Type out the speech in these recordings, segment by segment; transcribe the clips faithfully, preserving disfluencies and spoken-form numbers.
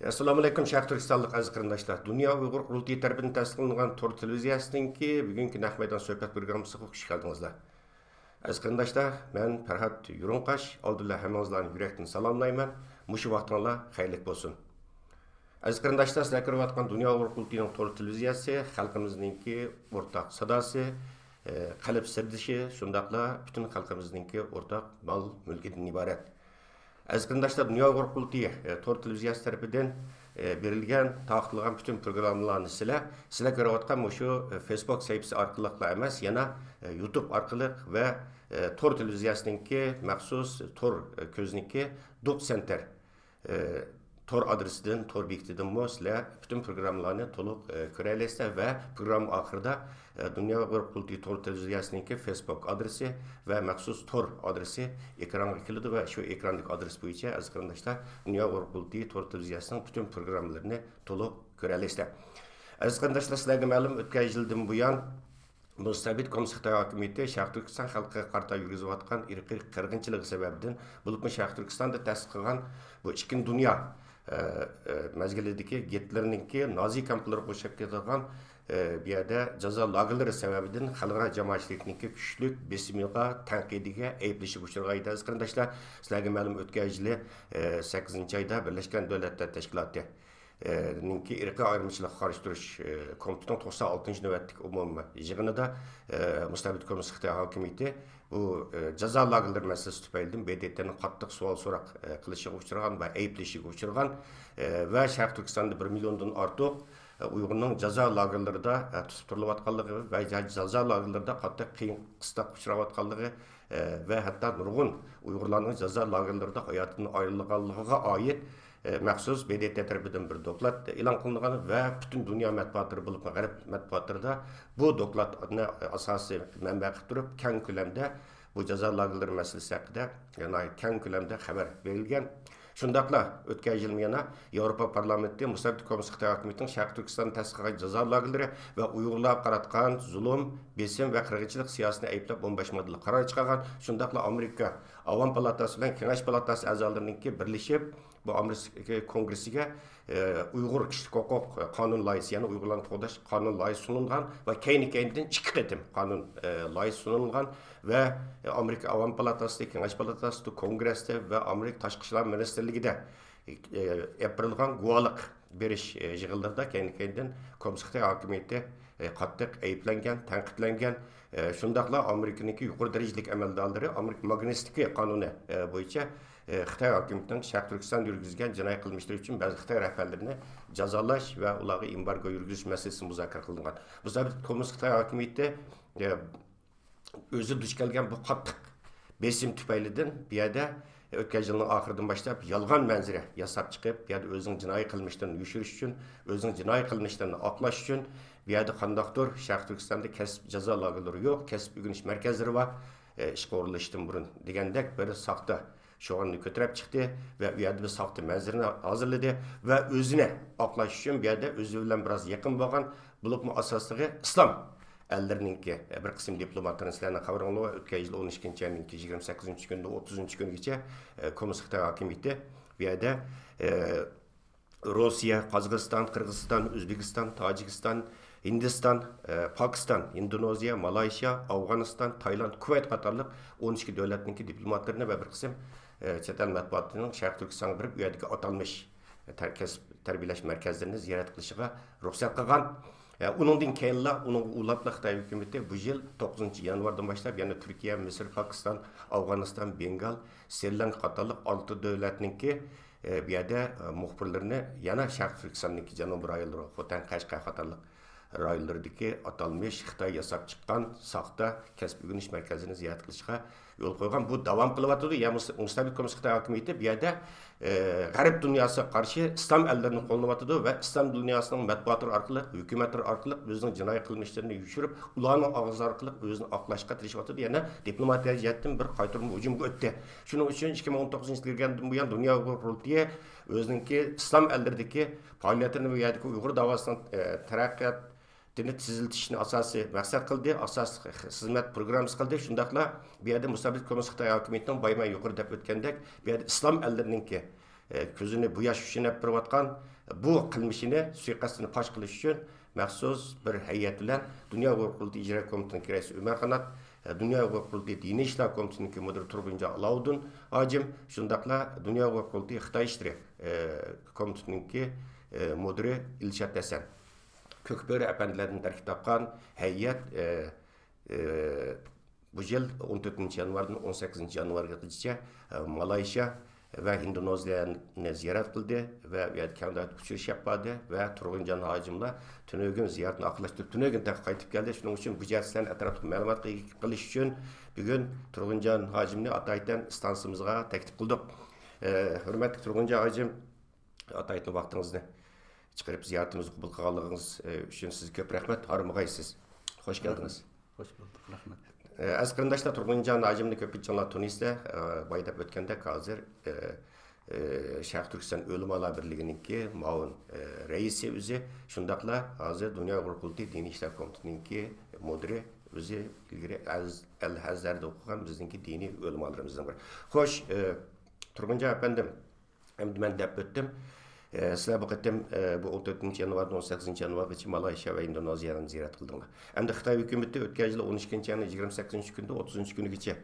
ئەسسالامۇئەلەيكۇم، شەرقىي تۈركىستانلىق ئەزىز قېرىنداشلار! دۇنيا ئۇيغۇر قۇرۇلتىيى تەرىپىدىن تەسىس قىلىنغان تور تېلېۋىزىيەسىنىڭكى بۈگۈنكى نەق مەيدان سۆھبەت پروگراممىسىغا خۇش كەلدىڭىزلەر. ئەزىز قېرىنداشلار، مەن پەرھات يۇرۇڭقاش، ئالدى بىلەن ھەممىڭىزلارنى يۈرەكتىن سالاملايمەن. مۇشۇ ۋاقتىڭلار خەيرلىك بولسۇن. ئەزىز قېرىنداشلار، سىلەر كۆرۈۋاتقان دۇنيا ئۇيغۇر قۇرۇلتىيىنىڭ تور تېلېۋىزىيەسى خەلقىمىزنىڭكى ئورتاق ساداسى، ئە، قەلب سىردىشى، شۇنداقلا پۈتۈن خەلقىمىزنىڭكى ئورتاق مال مۈلكىدىن ئىبارەت. ئەزىز قېرىنداشلار، دۇنيا ئۇيغۇر قۇرۇلتىيى، ئە، تور تېلېۋىزىيەسى تەرىپىدىن، ئە، بېرىلگەن، تارقىتىلغان پۈتۈن پروگراممىلارنى سىلەر، سىلەر كۆرۈۋاتقان مۇشۇ، ئە، فېيسبۇك سەھىپىسى ئارقىلىقلا ئەمەس، يەنە، ئە، يۇتۇب ئارقىلىق ۋە، ئە، تور تېلېۋىزىيەسىنىڭكى مەخسۇس تور، ئە، كۆزنىكى دوك سېنتر، ئە، تور ئادرېسىدىن، تور بېكىتىدىنمۇ سىلەر پۈتۈن پروگراممىلارنى تولۇق، ئە، كۆرەلەيسىلەر ۋە پروگرامما ئاخىرىدا، ئە، دۇنيا ئۇيغۇر قۇرۇلتىيى تور تېلېۋىزىيەسىنىڭكى فېيسبوك ئادرېسى ۋە مەخسۇس تور ئادرېسى ئېكرانغا كېلىدۇ ۋە شۇ ئېكراندىكى ئادرېس بويىچە، ئەزىز قېرىنداشلار، دۇنيا ئۇيغۇر قۇرۇلتىيى تور تېلېۋىزىيەسىنىڭ پۈتۈن پروگراممىلىرىنى تولۇق كۆرەلەيسىلەر. ئەزىز قېرىنداشلار، سىلەرگە مەلۇم، ئۆتكەن يىلدىن بۇيان، مۇستەبىت كوممۇنىست خىتاي ھاكىمىيىتى شەرقىي تۈركىستان خەلقىگە قارىتا يۈرگۈزۈۋاتقان ئىرقىي قىرغىنچىلىقى سەۋەبىدىن، بولۇپمۇ شەرقىي تۈركىستاندا تەسىس قىلغان بۇ ئىككىنچى دۇنيا، ئە، ئە، مەزگىلىدىكى گىتلېرنىڭكى نازى كامپلىرىغا ئوخشاپ كېتىدىغان، ئە، بۇ يەردە جازا لاگېرلىرى سەۋەبىدىن خەلقئارا جامائەتچىلىكنىڭكى كۈچلۈك بېسىمىغا، تەنقىدىگە، ئەيىبلىشىگە ئۇچرىغان ئىدى، ئەزىز قېرىنداشلار. سىلەرگە مەلۇم، ئۆتكەن يىلى، ئە، سەككىزىنچى ئايدا بىرلەشكەن دۆلەتلەر تەشكىلاتى، ئە، نىڭكى ئىرقىي ئايرىمچىلىققا قارشى تۇرۇش، ئە، كومىتېتىنىڭ توقسان ئالتىنچى نۆۋەتلىك ئومۇمىي يىغىنىدا، ئە، مۇستەبىت كوممۇنىست خىتاي ھاكىمىيىتى بۇ، ئە، جازا لاگېرلىرى مەسىلىسى تۈپەيلىدىن ب د ت نىڭ قاتتىق سوئال سوراق، ئە، قىلىشىغا ئۇچرىغان ۋە ئەيىبلىشىگە ئۇچرىغان، ئە، ۋە شەرقىي تۈركىستاندا بىر مىليوندىن ئارتۇق، ئە، ئۇيغۇرنىڭ جازا لاگېرلىرىدا، ئە، تۇتۇپ تۇرۇلۇۋاتقانلىقى ۋە جا-، جازا لاگېرلىرىدا قاتتىق قىيىن قىستاققا ئۇچراۋاتقانلىقى، ئە، ۋە ھەتتا نۇرغۇن ئۇيغۇرلارنىڭ جازا لاگېرلىرىدا ھاياتىدىن ئايرىلغانلىقىغا ئائىت، ئە، مەخسۇس ب د ت تەرىپىدىن بىر دوكلات ئېلان قىلىنغان ۋە پۈتۈن دۇنيا مەتبۇئاتلىرى، بولۇپمۇ غەرب مەتبۇئاتلىرىدا بۇ دوكلاتنى ئاساسىي مەنبە قىلىپ تۇرۇپ، كەڭ كۆلەمدە بۇ جازا لاگېرلىرى مەسىلىسى ھەققىدە ناھايىتى كەڭ كۆلەمدە خەۋەر بېرىلگەن. شۇنداقلا ئۆتكەن يىلمۇ يەنە ياۋروپا پارلامېنتى مۇستەبىت كوممۇنىست خىتاي ھاكىمىيىتىنىڭ شەرقىي تۈركىستاندا تەسىس قىلغان جازا لاگېرلىرى ۋە ئۇيغۇرلارغا قاراتقان زۇلۇم، بېسىم ۋە قىرغىنچىلىق سىياسىتىنى ئەيىبلەپ ئون بەش ماددىلىق قارار چىقارغان. شۇنداقلا ئامېرىكا ئاۋام پالاتاسى بىلەن كېڭەش پالاتاسى ئەزالىرىنىڭكى بىرلىشىپ، بۇ ئامېرىكا كونگرېسسىگە، ئە، ئۇيغۇر كىشىلىك ھوقۇق قانۇن لايىھىسى، يەنى ئۇيغۇرلارنى قوغداش قانۇن لايىھىسى سۇنۇلغان ۋە كەينى-كەينىدىن ئىككى قېتىم قانۇن، ئە، لايىھىسى سۇنۇلغان ۋە ئامېرىكا ئاۋام پالاتاسىدا، كېڭەش پالاتاسىدا، كونگرېستا ۋە ئامېرىكا تاشقى ئىشلار مىنىستىرلىكىدە، ئە، ئېلىپ بېرىلغان گۇۋاھلىق بېرىش، ئە، يىغىنلىرىدا كەينى-كەينىدىن كوممۇنىست خىتاي ھاكىمىيىتى، ئە، قاتتىق ئەيىبلەنگەن، تەنقىدلەنگەن. ئە، شۇنداقلا ئامېرىكىنىڭكى يۇقىرى دەرىجىلىك ئەمەلدارلىرى ئامېرىكا ماگنىتسكىي قانۇنى، ئە، بويىچە، ئە، خىتاي ھاكىمىيىتىنىڭ شەرقىي تۈركىستاندا يۈرگۈزگەن جىنايى قىلمىشلىرى ئۈچۈن بەزى خىتاي رەھبەرلىرىنى جازالاش ۋە ئۇلارغا ئېمبارگو يۈرگۈزۈش مەسىلىسى مۇزاكىرە قىلىنغان. بۇ سەۋەبتىن كوممۇنىست خىتاي ھاكىمىيىتى، ئە، ئۆزى دۇچ كەلگەن بۇ قاتتىق بېسىم تۈپەيلىدىن بۇ يەردە ئۆتكەن يىلنىڭ ئاخىرىدىن باشلاپ يالغان مەنزىرە ياساپ چىقىپ، بۇ يەردە ئۆزىنىڭ جىنايى قىلمىشلىرىنى يوشۇرۇش ئۈچۈن، ئۆزىنىڭ جىنايى قىلمىشلىرىنى ئاقلاش ئۈچۈن بۇ يەردە قانداقتۇر شەرقىي تۈركىستاندا كەسىپ جازا لاگېرلىرى يوق، كەسىپ ئۆگىنىش مەركەزلىرى بار، ئىشقا ئورۇنلىشىشتىن بۇرۇن دېگەندەك بىر ساختا شوئارنى كۆتۈرۈپ چىقتى ۋە ئۇ يەردە بىر ساختا مەنزىرىنى ھازىرلىدى ۋە ئۆزىنى ئاقلاش ئۈچۈن بۇ يەردە ئۆزى بىلەن بىراز يېقىن بولغان، بولۇپمۇ ئاساسلىقى ئىسلام ئەللىرىنىڭكى، بىر قىسىم دىپلوماتلىرىنى، سىلەرنىڭ خەۋىرىڭلار بار، ئۆتكەن يىل ئون ئىككىنچى ئاينىڭكى يىگىرمە سەككىزىنچى كۈندىن ئوتتۇزىنچى كۈنگىچە، كوممۇنىست خىتاي ھاكىمىيىتى بۇ يەردە، روسىيە، قازاقىستان، قىرغىزىستان، ئۆزبېكىستان، تاجىكىستان، ھىندىستان، ئە، پاكىستان، ئىندونېزىيە، مالايشىيا، ئافغانىستان، تايلاند، كۇۋەيت قاتارلىق ئون ئىككى دۆلەتنىڭكى دىپلوماتلىرىنى ۋە بىر قىسىم، ئە، چەت ئەل مەتبۇئاتىنىڭ شەرقىي تۈركىستانغا بېرىپ، ئۇ يەردىكى ئاتالمىش، ئە، تەر-، كەسىپ تەربىيەلەش مەركەزلىرىنى زىيارەت قىلىشىغا رۇخسەت قىلغان. ئە، ئۇنىڭدىن كېيىنلا، ئۇنىڭغا ئۇلاپلا خىتاي ھۆكۈمىتى بۇ يىل توققۇزىنچى يانۋاردىن باشلاپ يەنە تۈركىيە، مىسىر، پاكىستان، ئافغانىستان، بېنگال، سرى لانكا قاتارلىق ئالتە دۆلەتنىڭكى ئە، بۇ يەردە، ئە، مۇخبىرلىرىنى يەنە شەرقىي تۈركىستاندىكى جەنۇبىي رايونلىرىغا، خوتەن، قەشقەر قاتارلىق رايونلىرىدىكى ئاتالمىش خىتاي ياساپ چىققان ساختا كەسىپ ئۆگىنىش مەركەزىنى زىيارەت قىلىشقا يول قويغان. بۇ داۋام قىلىۋاتىدۇ. يا مۇس-، مۇستەبىت كوممۇنىست خىتاي ھاكىمىيىتى بۇ يەردە، ئە، غەرب دۇنياسىغا قارشى ئىسلام ئەللىرىنى قوللىۋاتىدۇ ۋە ئىسلام دۇنياسىنىڭ مەتبۇئاتلىرى ئارقىلىق، ھۆكۈمەتلىرى ئارقىلىق ئۆزىنىڭ جىنايى قىلمىشلىرىنى يوشۇرۇپ، ئۇلارنىڭ ئاغزى ئارقىلىق ئۆزىنى ئاقلاشقا تىرىشىۋاتىدۇ. يەنە دىپلوماتىيە جەھەتتىن بىر قايتۇرما ھۇجۇمغا ئۆتتى. شۇنىڭ ئۈچۈن ئىككى مىڭ ئون توققۇزىنچى يىل كىرگەندىن بۇيان، دۇنيا ئۇيغۇر قۇرۇلتىيى ئۆزىنىڭكى ئىسلام ئەللىرىدىكى پائالىيەتلىرىنى ۋە يەردىكى ئۇيغۇر داۋاسىنىڭ، ئە، تەرەققىياتىنى تېزلىتىشنى ئاساسىي مەقسەت قىلدى، ئاساسلىق خىزمەت پروگراممىسى قىلدى. شۇنداقلا بۇ يەردە مۇستەبىت كوممۇنىست خىتاي ھاكىمىيىتىنىڭ بايىمەن يۇقىرىدا دەپ ئۆتكەندەك، بۇ يەردە ئىسلام ئەللىرىنىڭكى ئە، كۆزىنى بۇ ياش ئۈچۈن ئەپ بېرىۋاتقان بۇ قىلمىشىنى، سۇيىقەستىنى پاش قىلىش ئۈچۈن مەخسۇس بىر ھەيئەت بىلەن دۇنيا ئۇيغۇر قۇرۇلتىيى ئىجرا كومىتېتىنىڭكى رەئىسى ئۆمەر قانات، ئە، دۇنيا ئۇيغۇر قۇرۇلتىيى دىنىي ئىشلار كومىتېتىنىڭكى مۇدىرى تۇرغۇنجان ئالاۋۇددىن ھاجىم، شۇنداقلا دۇنيا ئۇيغۇر قۇرۇلتىيى خىتاي ئىشلىرى، ئە، كومىتېتىنىڭكى، ئە، مۇدىرى ئىلشات ھەسەن. كۆكبۆرە ئەپەندىلەردىن تەركىب تاپقان ھەيئەت، ئە، ئە، بۇ يىل ئون تۆتىنچى يانۋاردىن ئون سەككىزىنچى يانۋارغىچە، ئە، مالايشىيا ۋە ھىندونېزىيەنى زىيارەت قىلدى ۋە ئۇ يەردە كەڭ دائىرىدە ئۇچرىشىپ باردى ۋە تۇرغۇنجان ھاجىملار تۈنۈگۈن زىيارىتىنى ئاخىرلاشتۇرۇپ، تۈنۈگۈن تېخى قايتىپ كەلدى. شۇنىڭ ئۈچۈن بۇ جەھەتتە سىلەرنى ئەتراپلىق مەلۇماتقا ئىگە قىلىش ئۈچۈن بۈگۈن تۇرغۇنجان ھاجىمنى ئاتايىتەن ئىستانسىمىزغا تەكلىپ قىلدۇق. ئە، ھۆرمەتلىك تۇرغۇنجان ھاجىم، ئاتايىتىن ۋاقتىڭىزنى چىقىرىپ زىيارىتىمىزنى قوبۇل قىلغانلىقىڭىز، ئە، ئۈچۈن سىزگە كۆپ رەھمەت، ھارمىغايسىز. خوش كەلدىڭىز. خوش بولدۇق، رەھمەت. ئە، ئەزىز قېرىنداشلار، تۇرغۇنجان ھاجىمنى كۆپىنچىڭلار تونۇيسىلەر. ئە، بايا دەپ ئۆتكەندەك، ھازىر، ئە، ئە، شەرقىي تۈركىستان ئۆلىمالار بىرلىكىنىڭكى مۇئاۋىن، ئە، رەئىسى ئۆزى، شۇنداقلا ھازىر دۇنيا ئۇيغۇر قۇرۇلتىيى دىنىي ئىشلار كومىتېتىنىڭكى مۇدىرى ئۆزى، ئىلگىرى ئەز-، ئەل ئەزھەردە ئوقۇغان بىزنىڭكى دىنىي ئۆلىمالىرىمىزنىڭ بىرى. خوش، ئە، تۇرغۇنجان ئەپەندىم، ئەمدى مەن دەپ ئۆتتۈم. ئە، سىلەر بۇ قېتىم، ئە، بۇ ئون تۆتىنچى يانۋاردىن ئون سەككىزىنچى يانۋارغىچە مالايشىيا ۋە ھىندونېزىيەنى زىيارەت قىلدىڭلار. ئەمدى خىتاي ھۆكۈمىتى ئۆتكەن يىلى ئون ئىككىنچى ئاينىڭ يىگىرمە سەككىزىنچى كۈنىدىن ئوتتۇزىنچى كۈنىگىچە،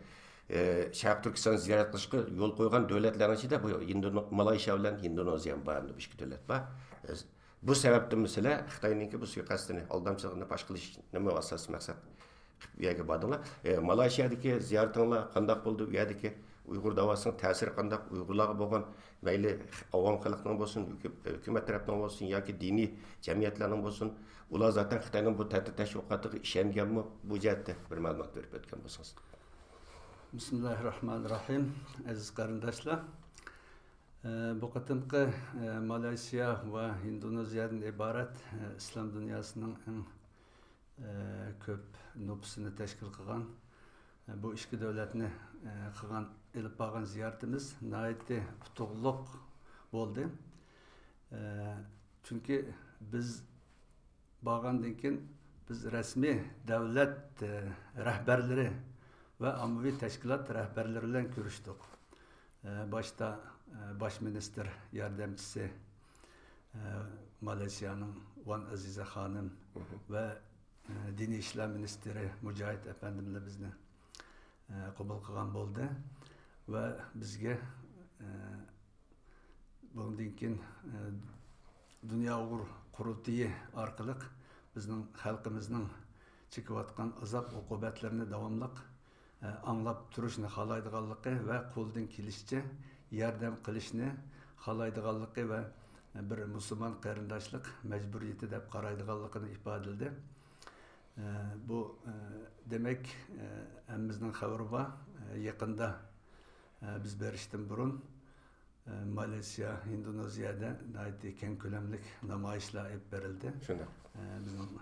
ئە، شەرقىي تۈركىستاننى زىيارەت قىلىشقا يول قويغان دۆلەتلەرنىڭ ئىچىدە بۇ ھىندو-، مالايشىيا بىلەن ھىندونېزىيە بار، ئەمدى بۇ ئىككى دۆلەت بار. ئە، بۇ سەۋەبتىنمۇ سىلەر خىتاينىڭكى بۇ سۇيىقەستىنى، ئالدامچىلىقىنى پاش قىلىشنىمۇ ئاساسىي مەقسەت قىلىپ بۇ يەرگە باردىڭلار؟ ئە، مالايشىيادىكى زىيارىتىڭلار قانداق بولدى؟ ئۇ يەردىكى ئۇيغۇر داۋاسىنىڭ تەسىرى قانداق؟ ئۇيغۇرلارغا بولغان مەيلى ئاۋام خەلقنىڭ بولسۇن، ھۆكۈ-، ھۆكۈمەت تەرەپنىڭ بولسۇن ياكى دىنىي جەمئىيەتلەرنىڭ بولسۇن، ئۇلار زاتەن خىتاينىڭ بۇ تەھدىت تەشۋىقاتىغا ئىشەنگەنمۇ؟ بۇ جەھەتتە بىر مەلۇمات بېرىپ ئۆتكەن بولسىڭىز. بىسمىللاھىررەھمانىررەھىم. ئەزىز قېرىنداشلار، ئە، بۇ قېتىمقى، ئە، مالايسىيا ۋە ھىندونېزىيەدىن ئىبارەت، ئە، ئىسلام دۇنياسىنىڭ ئەڭ، ئە، كۆپ نوپۇسىنى تەشكىل قىلغان، ئە، بۇ ئىككى دۆلەتنى، ئە، قىلغان، ئېلىپ بارغان زىيارىتىمىز ناھايىتى ئۇتۇقلۇق بولدى. ئە، چۈنكى بىز بارغاندىن كېيىن بىز رەسمىي دۆلەت، ئە، رەھبەرلىرى ۋە ئاممىۋى تەشكىلات رەھبەرلىرى بىلەن كۆرۈشتۇق. ئە، باشتا، ئە، باش مىنىستىر ياردەمچىسى، ئە، مالايسىيانىڭ ۋان ئەزىزە خانىم ۋە، ئە، دىنىي ئىشلار مىنىستىرى مۇجاھىد ئەپەندىملەر بىزنى، ئە، قوبۇل قىلغان بولدى ۋە بىزگە، ئە، بۇندىن كېيىن، ئە، دۇنيا ئۇيغۇر قۇرۇلتىيى ئارقىلىق بىزنىڭ خەلقىمىزنىڭ چېكىۋاتقان ئازاب ئوقۇبەتلىرىنى داۋاملىق، ئە، ئاڭلاپ تۇرۇشنى خالايدىغانلىقى ۋە قولىدىن كېلىشىچە ياردەم قىلىشنى خالايدىغانلىقى ۋە بىر مۇسۇلمان قېرىنداشلىق مەجبۇرىيىتى دەپ قارايدىغانلىقىنى ئىپادىلىدى. ئە، بۇ، ئە، دېمەك، ئە، ھەممىمىزنىڭ خەۋىرى بار. ئە، يېقىندا، ئە، بىز بېرىشتىن بۇرۇن، ئە، مالايسىيا، ئىندونېزىيەدە ناھايىتى كەڭ كۆلەملىك نامايىشلار ئېلىپ بېرىلدى. شۇنداق. ئە، بىزنىڭ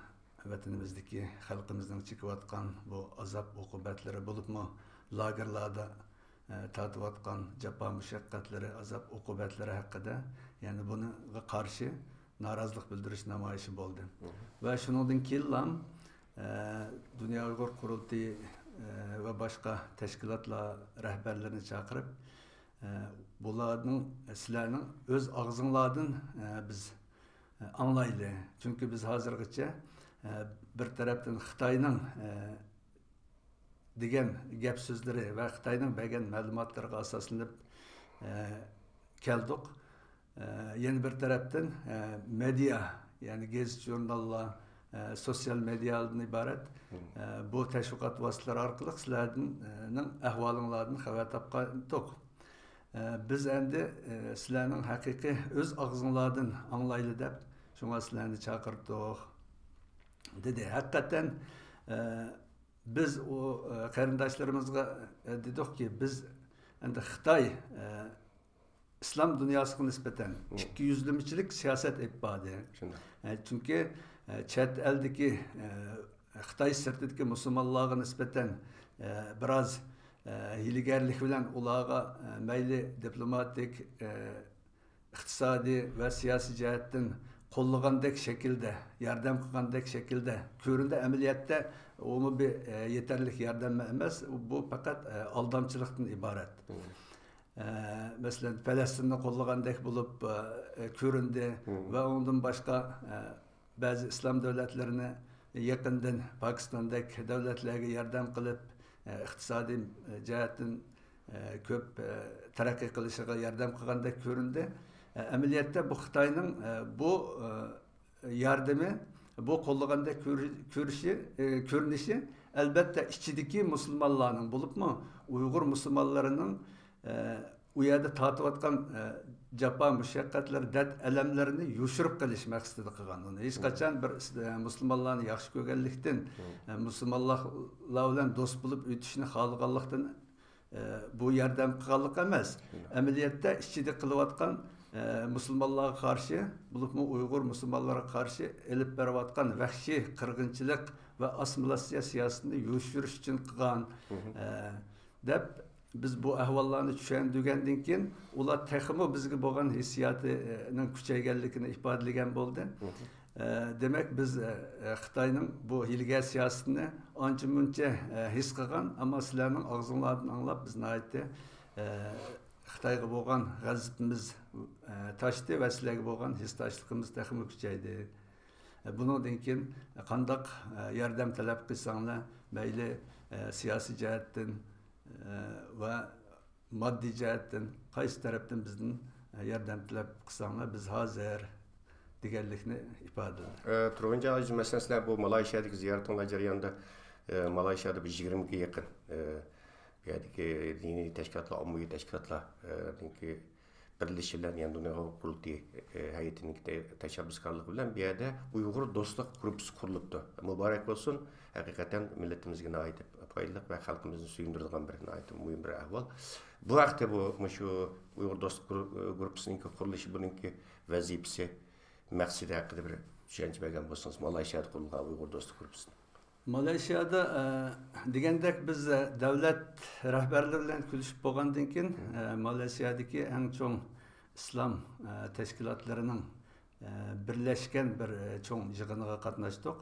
ۋەتىنىمىزدىكى خەلقىمىزنىڭ چېكىۋاتقان بۇ ئازاب ئوقۇبەتلىرى، بولۇپمۇ لاگېرلاردا، ئە، تارتىۋاتقان جاپا مۇشەققەتلىرى، ئازاب ئوقۇبەتلىرى ھەققىدە، يەنى بۇنىڭغا قارشى نارازىلىق بىلدۈرۈش نامايىشى بولدى. ۋە شۇنىڭدىن كېيىنلا، ئە، دۇنيا ئۇيغۇر قۇرۇلتىيى، ئە، ۋە باشقا تەشكىلاتلار رەھبەرلىرىنى چاقىرىپ، ئە، بۇلارنىڭ، سىلەرنىڭ ئۆز ئاغزىڭلاردىن، ئە، بىز، ئە، ئاڭلايلى. چۈنكى بىز ھازىرغىچە، ئە، بىر تەرەپتىن خىتاينىڭ، ئە، دېگەن گەپ سۆزلىرى ۋە خىتاينىڭ بەرگەن مەلۇماتلىرىغا ئاساسلىنىپ، ئە، كەلدۇق. ئە، يەنە بىر تەرەپتىن، ئە، مېدىيا، يەنى گېزىت، ژۇرناللار، ئە، سوتسىيال مېدىيادىن ئىبارەت، ئە، بۇ تەشۋىقات ۋاسىتىلىرى ئارقىلىق سىلەردىن، ئە، نىڭ ئەھۋالىڭلاردىن خەۋەر تاپقانتۇق. ئە، بىز ئەمدى، ئە، سىلەرنىڭ ھەقىقىي ئۆز ئاغزىڭلاردىن ئاڭلايلى دەپ، شۇڭا سىلەرنى چاقىرتتۇق، دېدى. ھەقىقەتەن، ئە، بىز ئۇ، ئە، قېرىنداشلىرىمىزغا، ئە، دېدۇقكى، بىز ئەمدى خىتاي، ئە، ئىسلام دۇنياسىغا نىسبەتەن ئىككى يۈزلىمىچىلىك سىياسەت ئېلىپ باردى. شۇنداق. ئە، چۈنكى، ئە، چەت ئەلدىكى، ئە، خىتاي سىرتىدىكى مۇسۇلمانلارغا نىسبەتەن، ئە، بىراز، ئە، ھىيلىگەرلىك بىلەن ئۇلارغا، ئە، مەيلى دىپلوماتىك، ئە، ئىقتىسادىي ۋە سىياسىي جەھەتتىن قوللىغاندەك شەكىلدە، ياردەم قىلغاندەك شەكىلدە كۆرۈندى. ئەمەلىيەتتە ئۇمۇ بىر، ئە، يېتەرلىك ياردەم ئەمەس، بۇ پەقەت، ئە، ئالدامچىلىقتىن ئىبارەت. ئە، مەسىلەن، پەلەستىننى قوللىغاندەك بولۇپ، ئە، كۆرۈندى. ۋە ئۇنىڭدىن باشقا، ئە، بەزى ئىسلام دۆلەتلىرىنى يېقىندىن پاكىستاندەك دۆلەتلەرگە ياردەم قىلىپ، ئە، ئىقتىسادىي، ئە، جەھەتتىن، ئە، كۆپ، ئە، تەرەققىي قىلىشىغا ياردەم قىلغاندەك كۆرۈندى. ئە، ئەمەلىيەتتە بۇ خىتاينىڭ، ئە، بۇ، ئە، ياردىمى، بۇ قوللىغاندەك كۆر-، كۆرۈشى، ئە، كۆرۈنۈشى، ئەلۋەتتە، ئىچىدىكى مۇسۇلمانلارنىڭ، بولۇپمۇ ئۇيغۇر مۇسۇلمانلىرىنىڭ، ئە، ئۇ يەردە تارتىۋاتقان، ئە، جاپا مۇشەققەتلىرى، دەرد ئەلەملىرىنى يوشۇرۇپ قېلىش مەقسىتىدە قىلغان. ئۇنى ھېچقاچان بىر، ئە، مۇسۇلمانلارنى ياخشى كۆرگەنلىكتىن، ئە، مۇسۇلمانلار بىلەن دوست بولۇپ ئۆتۈشنى خالىغانلىقتىن، ئە، بۇ ياردەم قىلغانلىق ئەمەس. ئەمەلىيەتتە ئىچىدە قىلىۋاتقان، ئە، مۇسۇلمانلارغا قارشى، بولۇپمۇ ئۇيغۇر مۇسۇلمانلىرىغا قارشى ئېلىپ بېرىۋاتقان ۋەھشىي قىرغىنچىلىق ۋە ئاسسىمىلياتسىيە سىياسىتىنى يوشۇرۇش ئۈچۈن قىلغان، ئە، دەپ، بىز بۇ ئەھۋاللارنى چۈشەندۈرگەندىن كېيىن، ئۇلار تېخىمۇ بىزگە بولغان ھېسسىياتىنىڭ كۈچەيگەنلىكىنى ئىپادىلىگەن بولدى. ئە، دېمەك، بىز، ئە، خىتاينىڭ بۇ ھىيلىگەر سىياسىتىنى ئانچە-مۇنچە، ئە، ھېس قىلغان، ئەمما سىلەرنىڭ ئاغزىڭلاردىن ئاڭلاپ، بىز ناھايىتى، ئە، خىتايغا بولغان غەزىپىمىز، ئە، تاشتى ۋە سىلەرگە بولغان ھېسداشلىقىمىز تېخىمۇ كۈچەيدى. ئە، بۇنىڭدىن كېيىن قانداق، ئە، ياردەم تەلەپ قىلساڭلار، مەيلى، ئە، سىياسىي جەھەتتىن، ئە، ۋە ماددىي جەھەتتىن قايسى تەرەپتىن بىزدىن ياردەم تەلەپ قىلساڭلار، بىز ھازىر دېگەنلىكنى ئىپادىلىدى. ئە، تۇرغۇنجان ھاجى، مەسىلەن، سىلەر بۇ مالايشىيەدىكى زىيارىتىڭلار جەريانىدا، ئە، مالايشىيەدە بىر يىگىرمىگە يېقىن، ئە، بۇ يەردىكى دىنىي تەشكىلاتلار، ئاممىۋى تەشكىلاتلار، ئە، نىڭكى بىرلىشىشى بىلەن يەنە دۇنيا ئۇيغۇر قۇرۇلتىيى، ئە، ھەيئىتىنىڭ تە-، تەشەببۇسكارلىقى بىلەن بۇ يەردە ئۇيغۇر دوستلۇق گۇرۇپپىسى قۇرۇلۇپتۇ. مۇبارەك بولسۇن. ھەقىقەتەن مىللىتىمىزگە ناھايىتى پايدىلىق ۋە خەلقىمىزنى سۆيۈندۈرىدىغان بىر ناھايىتى مۇھىم بىر ئەھۋال. بۇ ھەقتە بۇ، مۇشۇ ئۇيغۇر دوستلۇق گۇرۇ-، گۇرۇپپىسىنىڭكى قۇرۇلۇشى، بۇنىڭكى ۋەزىپىسى، مەقسىتى ھەققىدە بىر چۈشەنچە بەرگەن بولسىڭىز، مالايشىيادا قۇرۇلغان ئۇيغۇر دوستلۇق گۇرۇپپىسىنىڭ. مالايشىيادا، ئە، دېگەندەك، بىز، ئە، دۆلەت رەھبەرلىرى بىلەن كۆرۈشۈپ بولغاندىن كېيىن، ئە، مالايشىيادىكى ئەڭ چوڭ ئىسلام، ئە، تەشكىلاتلىرىنىڭ، ئە، بىرلەشكەن بىر، ئە، چوڭ يىغىنىغا قاتناشتۇق.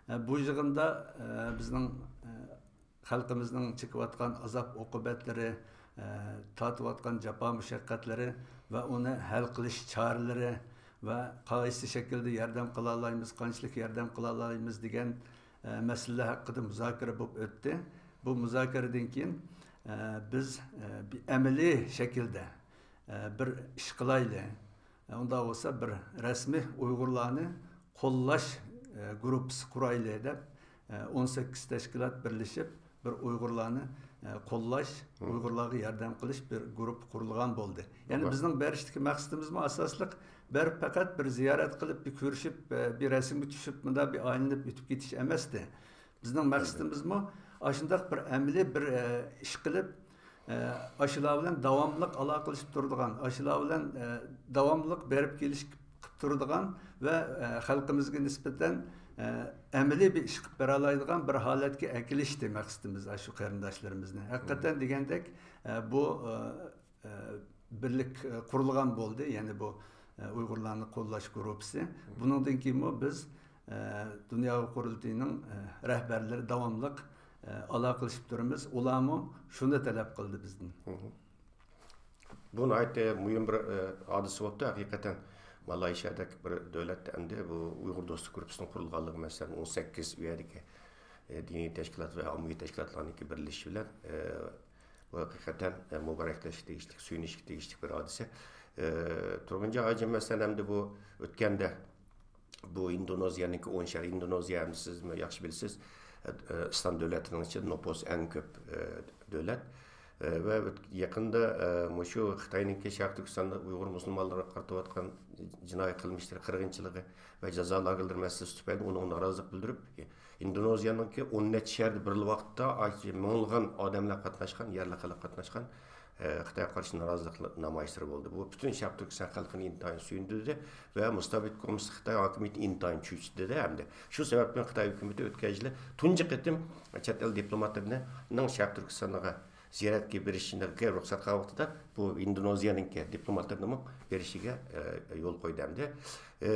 ئە، بۇ يىغىندا، ئە، بىزنىڭ، ئە، خەلقىمىزنىڭ چېكىۋاتقان ئازاب-ئوقۇبەتلىرى، ئە، تارتىۋاتقان جاپا-مۇشەققەتلىرى ۋە ئۇنى ھەل قىلىش چارىلىرى ۋە قايسى شەكىلدە ياردەم قىلالايمىز، قانچىلىك ياردەم قىلالايمىز دېگەن، ئە، مەسىلىلەر ھەققىدە مۇزاكىرە بولۇپ ئۆتتى. بۇ مۇزاكىرىدىن كېيىن، ئە، بىز، ئە، بىر ئەمەلىي شەكىلدە، ئە، بىر ئىش قىلايلى. ئۇنداق بولسا، بىر رەسمىي ئۇيغۇرلارنى قوللاش، ئە، گۇرۇپپىسى قۇرايلى دەپ، ئە، ئون سەككىز تەشكىلات بىرلىشىپ، بىر ئۇيغۇرلارنى، ئە، قوللاش، ئۇيغۇرلارغا ياردەم قىلىش بىر گۇرۇپپا قۇرۇلغان بولدى. يەنى بىزنىڭ بېرىشتىكى مەقسىتىمىزمۇ ئاساسلىق بىر پەقەت بىر زىيارەت قىلىپ، بىر كۆرۈشۈپ، ئە، بىر رەسىمگە چۈشۈپ، مۇنداق بىر ئايلىنىپ ئۆتۈپ كېتىش ئەمەستى. بىزنىڭ مەقسىتىمىزمۇ ئاشۇنداق بىر ئەمەلىي بىر، ئە، ئىش قىلىپ، ئە، ئاشۇلار بىلەن داۋاملىق ئالاقىلىشىپ تۇرىدىغان، ئاشۇلار بىلەن، ئە، داۋاملىق بېرىپ كېلىش قىلىپ تۇرىدىغان ۋە، ئە، خەلقىمىزگە نىسبەتەن، ئە، ئەمەلىي بىر ئىش قىلىپ بېرەلايدىغان بىر ھالەتكە ئەكېلىشتى مەقسىتىمىز ئاشۇ قېرىنداشلىرىمىزنى. ھەقىقەتەن دېگەندەك، ئە، بۇ، ئە، ئە، بىرلىك، ئە، قۇرۇلغان بولدى. يەنى بۇ، ئە، ئۇيغۇرلارنى قوللاش گۇرۇپپىسى. بۇنىڭدىن كېيىنمۇ بىز، ئە، دۇنيا قۇرۇلتىيىنىڭ، ئە، رەھبەرلىرى داۋاملىق، ئە، ئالاقىلىشىپ تۇرىمىز. ئۇلارمۇ شۇنى تەلەپ قىلدى بىزدىن. بۇ ناھايىتى مۇھىم بىر، ئە، ھادىسە بوپتۇ. ھەقىقەتەن مالايشىيادەك بىر دۆلەتتە ئەمدى بۇ ئۇيغۇر دوستلۇق گۇرۇپپىسىنىڭ قۇرۇلغانلىقى، مەسىلەن، ئون سەككىز ئۇ يەردىكى، ئە، دىنىي تەشكىلات ۋە ئاممىۋى تەشكىلاتلارنىڭكى بىرلىشىشى بىلەن، ئە، بۇ ھەقىقەتەن، ئە، مۇبارەكلەشكە تېگىشلىك، سۆيۈنۈشكە تېگىشلىك بىر ھادىسە. ئە، تۇرغۇنجان ھاجىم، مەسىلەن، ئەمدى بۇ ئۆتكەندە بۇ ئىندونېزىيەنىڭكى ئون شەھىرى، ئىندونېزىيە ئەمدى سىزمۇ ياخشى بىلىسىز، ئە، ئە، ئىسلام دۆلەتلىرىنىڭ ئىچىدە نوپۇسى ئەڭ كۆپ، ئە، دۆلەت. ئە، ۋە ئۆت-، يېقىندا، ئە، مۇشۇ خىتاينىڭكى شەرقىي تۈركىستاندا ئۇيغۇر مۇسۇلمانلىرىغا قارىتىۋاتقان جىنايى قىلمىشلىرى، قىرغىنچىلىقى ۋە جازا لاگېرلىرى مەسىلىسى تۈپەيلى ئۇنىڭغا نارازىلىق بىلدۈرۈپ، ئىندونېزىيەنىڭكى ئون نەچچە شەھىرىدە بىر ۋاقىتتا ئانچە مىڭلىغان ئادەملەر قاتناشقان، يەرلىك خەلق قاتناشقان، ئە، خىتايغا قارشى نارازىلىق نامايىشلىرى بولدى. بۇ پۈتۈن شەرقىي تۈركىستان خەلقىنى ئىنتايىن سۆيۈندۈردى ۋە مۇستەبىت كوممۇنىست خىتاي ھاكىمىيىتىنى ئىنتايىن چۆچۈتتى ھەمدە شۇ سەۋەبتىن خىتاي ھۆكۈمىتى ئۆتكەن يىلى تۇنجى قېتىم چەت ئەل دىپلوماتلىرىنىڭ شەرقىي تۈركىستانغا زىيارەتكە بېرىشىگە رۇخسەت قىلغان ۋاقتىدا بۇ ئىندونېزىيەنىڭكى دىپلوماتلىرىنىمۇ بېرىشىگە، ئە، يول قويدى ئەمدى. ئە،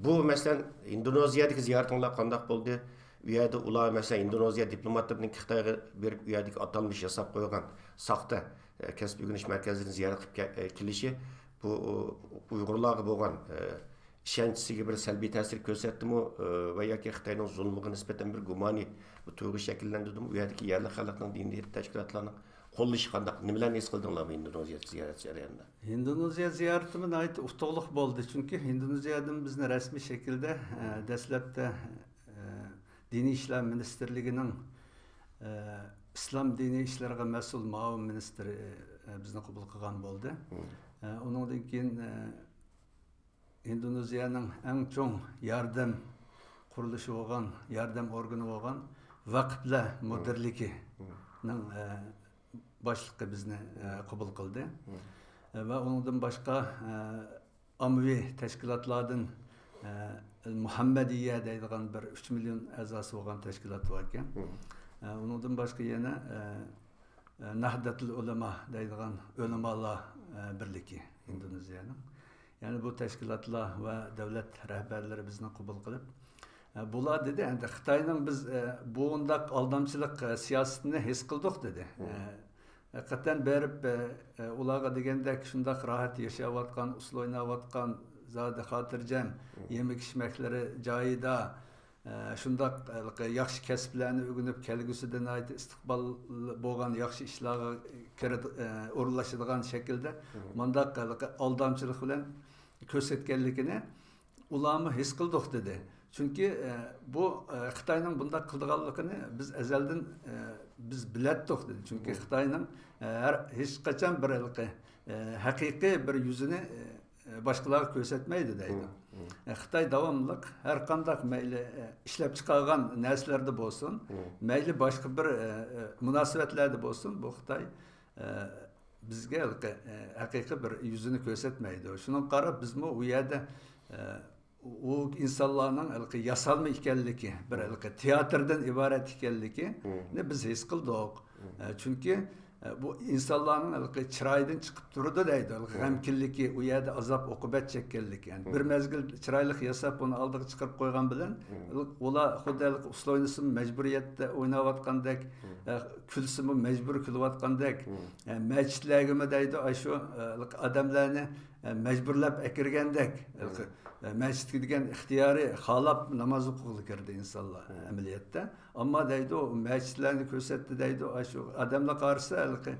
بۇ، مەسىلەن، ئىندونېزىيەدىكى زىيارىتىڭلار قانداق بولدى؟ ئۇ يەردە ئۇلار، مەسىلەن، ئىندونېزىيە دىپلوماتلىرىنىڭ خىتايغا بېرىپ، ئۇ يەردىكى ئاتالمىش ياساپ قويغان ساختا كەسىپ ئۆگىنىش مەركەزلىرىنى زىيارەت قىلىپ كە-، كېلىشى بۇ ئۇيغۇرلارغا بولغان ئىشەنچىسىگە بىر سەلبىي تەسىر كۆرسەتتىمۇ ۋە ياكى خىتاينىڭ زۇلمىغا نىسبەتەن بىر گۇمانىي بىر تۇيغۇ شەكىللەندۈردىمۇ؟ ئۇ يەردىكى يەرلىك خەلقنىڭ، دىنىي تەشكىلاتلارنىڭ قوللىشى قانداق؟ نېمىلەرنى ھېس قىلدىڭلار بۇ ئىندونېزىيە زىيارەت جەريانىدا؟ ئىندونېزىيە زىيارىتىمۇ ناھايىتى ئۇتۇقلۇق بولدى، چۈنكى ئىندونېزىيەدىن بىزنى رەسمىي شەكىلدە، ئە، دەسلەپتە، ئە، دىنىي ئىشلار مىنىستىرلىكىنىڭ، ئە، ئىسلام دىنىي ئىشلىرىغا مەسئۇل مۇئاۋىن مىنىستىرى، ئە، بىزنى قوبۇل قىلغان بولدى. ئە، ئۇنىڭدىن كېيىن، ئە، ئىندونېزىيەنىڭ ئەڭ چوڭ ياردەم قۇرۇلۇشى بولغان، ياردەم ئورگىنى بولغان ۋەقىپلەر مۇدىرلىكىنىڭ، ئە، باشلىقى بىزنى، ئە، قوبۇل قىلدى. ئە، ۋە ئۇنىڭدىن باشقا، ئە، ئاممىۋى تەشكىلاتلاردىن، ئە، مۇھەممەدىيە دەيدىغان بىر ئۈچ مىليون ئەزاسى بولغان تەشكىلات بار ئىكەن. ئە، ئۇنىڭدىن باشقا يەنە، ئە، ئە، نەھدەتۇل ئۆلىما دەيدىغان ئۆلىمالار، ئە، بىرلىكى ئىندونېزىيەنىڭ. يەنى بۇ تەشكىلاتلار ۋە دۆلەت رەھبەرلىرى بىزنى قوبۇل قىلىپ، ئە، بۇلار دېدى، ئەمدى خىتاينىڭ بىز، ئە، بۇنداق ئالدامچىلىق، ئە، سىياسىتىنى ھېس قىلدۇق دېدى. ئە، ھەقىقەتەن بېرىپ، ئە، ئە، ئۇلارغا دېگەندەك شۇنداق راھەت ياشاۋاتقان، ئۇسسۇل ئويناۋاتقان، زادى خاتىرجەم، يېمەك ئىچمەكلىرى جايىدا، ئە، شۇنداق، ھېلىقى ياخشى كەسىپلەرنى ئۆگىنىپ، كەلگۈسىدە ناھايىتى ئىستىقبال بولغان ياخشى ئىشلارغا كىرىد-، ئە، ئورۇنلىشىدىغان شەكىلدە مۇنداق ھېلىقى ئالدامچىلىق بىلەن كۆرسەتكەنلىكىنى ئۇلارمۇ ھېس قىلدۇق دېدى. چۈنكى، ئە، بۇ، ئە، خىتاينىڭ بۇنداق قىلىدىغانلىقىنى بىز ئەزەلدىن، ئە، بىز بىلەتتۇق دېدى. چۈنكى خىتاينىڭ، ئە، ھەر، ھېچقاچان بىر ھېلىقى، ئە، ھەقىقىي بىر يۈزىنى، ئە، باشقىلارغا كۆرسەتمەيدۇ دەيدۇ. ئە، خىتاي داۋاملىق ھەر قانداق مەيلى، ئە، ئىشلەپچىقارغان نەرسىلەردە بولسۇن، مەيلى باشقا بىر، ئە، ئە، مۇناسىۋەتلەردە بولسۇن، بۇ خىتاي، ئە، بىزگە ھېلىقى، ئە، ھەقىقىي بىر يۈزىنى كۆرسەتمەيدۇ. شۇنىڭغا قاراپ بىزمۇ ئۇ يەردە، ئە، ئۇ ئىنسانلارنىڭ ھېلىقى ياسالما ئىكەنلىكى، بىر ھېلىقى تىياتىردىن ئىبارەت ئىكەنلىكىنى بىز ھېس قىلدۇق. ئە، چۈنكى، ئە، بۇ ئىنسانلارنىڭ ھېلىقى چىرايىدىن چىقىپ تۇرىدۇ دەيدۇ، ھېلىقى غەمكىنلىكى، ئۇ يەردە ئازاب ئوقۇبەت چەككەنلىكى. يەنى بىر مەزگىل چىرايلىق ياساپ، ئۇنى ئالدىغا چىقىرىپ قويغان بىلەن، ئۇلار خۇددى ھېلىقى ئۇسسۇل ئوينىسىمۇ مەجبۇرىيەتتە ئويناۋاتقاندەك، ئە، كۈلسىمۇ مەجبۇر كۈلۈۋاتقاندەك، ئە، مەسچىتلەرگىمۇ دەيدۇ، ئاشۇ، ئە، ئادەملەرنى، ئە، مەجبۇرلاپ ئەكىرگەندەك، ئە، مەسچىتكە دېگەن ئىختىيارى خالاپ ناماز ئوقۇغىلى كىردى ئىنسانلار ئەمەلىيەتتە. ئەمما دەيدۇ، مەسچىتلەرنى كۆرسەتتى دەيدۇ، ئاشۇ ئادەملەر قارىسا، ھېلىقى،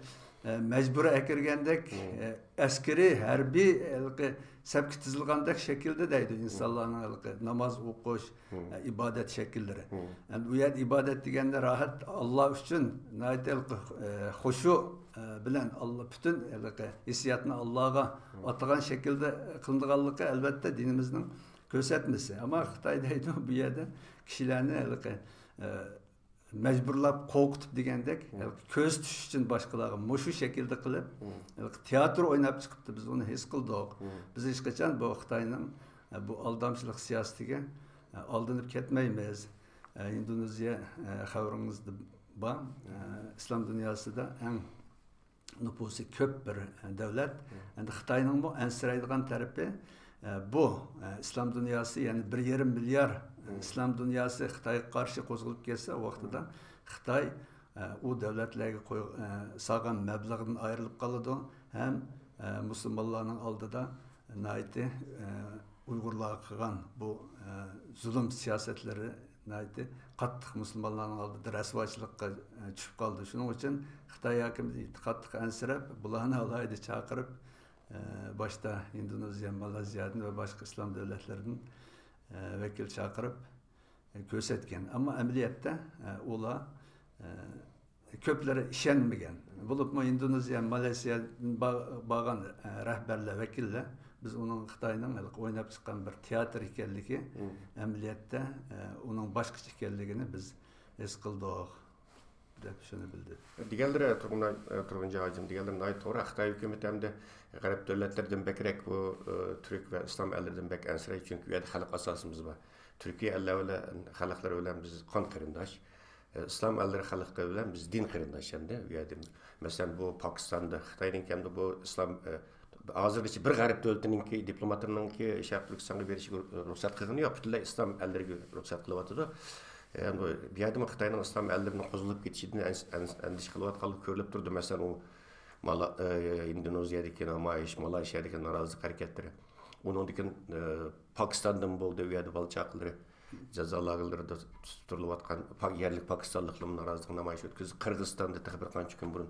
ئە، مەجبۇرىي ئەكىرگەندەك، ئە، ئەسكىرىي، ھەربىي ھېلىقى سەپكە تىزىلغاندەك شەكىلدە دەيدۇ، ئىنسانلارنىڭ ھېلىقى ناماز ئوقۇش، ئە، ئىبادەت شەكىللىرى. ئەمدى ئۇ يەردە ئىبادەت دېگەندە راھەت ئاللا ئۈچۈن ناھايىتى ھېلىقى، ئە، خۇشۇ، ئە، بىلەن ئاللا پۈتۈن ھېلىقى ھېسسىياتنى ئاللاغا ئاتىغان شەكىلدە قىلىنىدىغانلىقى ئەلۋەتتە دىنىمىزنىڭ كۆرسەتمىسى. ئەمما خىتاي دەيدۇ، بۇ يەردە كىشىلەرنى ھېلىقى، ئە، مەجبۇرلاپ قورقۇتۇپ دېگەندەك، ھېلىقى كۆرسىتىش ئۈچۈن باشقىلارغا مۇشۇ شەكىلدە قىلىپ، ھېلىقى تىياتىر ئويناپ چىقىپتۇ، بىز ئۇنى ھېس قىلدۇق. بىز ھېچقاچان بۇ خىتاينىڭ، ئە، بۇ ئالدامچىلىق سىياسىتىگە، ئە، ئالدىنىپ كەتمەيمىز. ئە، ئىندونېزىيە، ئە، خەۋىرىڭىزدە بار، ئە، ئىسلام دۇنياسىدا ئەڭ نوپۇسى كۆپ بىر، ئە، دۆلەت. ئەمدى خىتاينىڭمۇ ئەنسىرەيدىغان تەرىپى، ئە، بۇ، ئە، ئىسلام دۇنياسى، يەنى بىر يېرىم مىليار ئىسلام دۇنياسى خىتايغا قارشى قوزغىلىپ كەتسە، ئۇ ۋاقتىدا خىتاي، ئە، ئۇ دۆلەتلەرگە قوي-، ئە، سالغان مەبلىغىدىن ئايرىلىپ قالىدۇ ھەم، ئە، مۇسۇلمانلارنىڭ ئالدىدا ناھايىتى، ئە، ئۇيغۇرلارغا قىلغان بۇ، ئە، زۇلۇم سىياسەتلىرى ناھايىتى قاتتىق مۇسۇلمانلارنىڭ ئالدىدا رەسۋاچىلىققا، ئە، چۈشۈپ قالدى. شۇنىڭ ئۈچۈن خىتاي ھاكىمىيىتى قاتتىق ئەنسىرەپ، بۇلارنى ئالاھىدە چاقىرىپ، ئە، باشتا ئىندونېزىيە، مالايزىيادىن ۋە باشقا ئىسلام دۆلەتلىرىدىن، ئە، ۋەكىل چاقىرىپ، ئە، كۆرسەتكەن. ئەمما ئەمەلىيەتتە، ئە، ئۇلار، ئە، كۆپلىرى ئىشەنمىگەن. بولۇپمۇ ئىندونېزىيە، مالايزىيادىن با-، بارغان، ئە، رەھبەرلەر، ۋەكىللەر، بىز ئۇنىڭ خىتاينىڭ ھېلىقى ئويناپ چىققان بىر تىياتىر ئىكەنلىكى، ئەمەلىيەتتە، ئە، ئۇنىڭ باشقىچە ئىكەنلىكىنى بىز ھېس قىلدۇق، دەپ شۇنى بىلدى. دېگەنلىرى تۇرغۇن، ئە، تۇرغۇنجان ھاجىم دېگەنلىرى ناھايىتى توغرا. خىتاي ھۆكۈمىتى ئەمدى غەرب دۆلەتلىرىدىن بەكرەك بۇ، ئە، تۈرك ۋە ئىسلام ئەللىرىدىن بەك ئەنسىرەيدۇ، چۈنكى ئۇ يەردە خەلق ئاساسىمىز بار. تۈركىي ئەللەر بىلەن، خەلقلەر بىلەن بىز قان قېرىنداش. ئە، ئىسلام ئەللىرى خەلقى بىلەن بىز دىن قېرىنداش ئەمدى. ئۇ يەردە، مەسىلەن، بۇ پاكىستاندا، خىتاينىڭكى ئەمدى بۇ ئىسلام، ئە، ھازىرغىچە بىر غەرب دۆلىتىنىڭكى دىپلوماتلىرىنىڭكى شەرقىي تۈركىستانغا بېرىشىگە رۇخسەت قىلغىنى يوق. پۈتۈنلەي ئىسلام ئەللىرىگە رۇخسەت قىلىۋاتىدۇ. ئەمدى بۇ يەردىمۇ خىتاينىڭ ئىسلام ئەللىرىنىڭ قوزغىلىپ كېتىشىدىن ئەنس-، ئەنس-، ئەندىشە قىلىۋاتقانلىقى كۆرۈلۈپ تۇرىدۇ. مەسىلەن، ئۇ مالا-، ئى، ئىندونېزىيەدىكى نامايىش، مالايشىيادىكى نارازىلىق ھەرىكەتلىرى، ئۇنىڭدىن كېيىن، ئى، پاكىستاندىن بولدى، ئۇ يەردە بالا چاقىلىرى جازا لاگېرلىرىدا تۇتۇلۇۋاتقان پا-، يەرلىك پاكىستانلىقلىرىمۇ نارازىلىق نامايىشى ئۆتكۈزدى. قىرغىزىستاندا تېخى بىر قانچە كۈن بۇرۇن